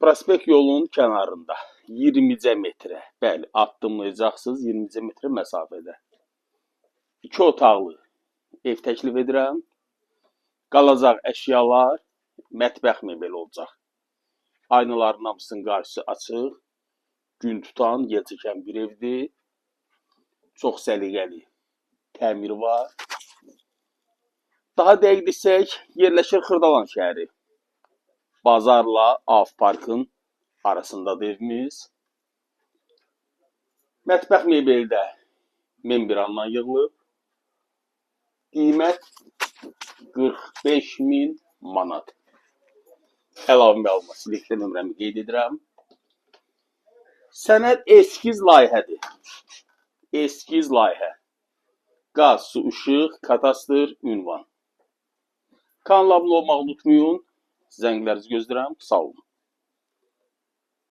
Prospekt yolunun kənarında 20 metrə, bəli, addımlayacaqsınız 20 metrə məsafədə. İki otaqlı ev təklif edirəm. Qalacaq əşyalar, mətbəx mebeli olacaq. Aynaların hamısının qarşısı açıq, gün tutan, yel çəkən bir evdir. Çox səliqəli təmiri var. Daha dəqiq desək, yerləşir Xırdalan şəhəri. Bazarla Av Parkın arasındadır evimiz. Mətbəx mebeli də membranla yığılıb. Qiymət 45 min manat. Əlavə məlumat silikdə nömrəmi qeyd edirəm. Sənəd eskiz layihədir. Eskiz layihə. Qaz, su, işıq, kadastr, ünvan. Kanala abunə olmağı unutmayın. Zənglərinizi gözləyirəm. Sağ olun.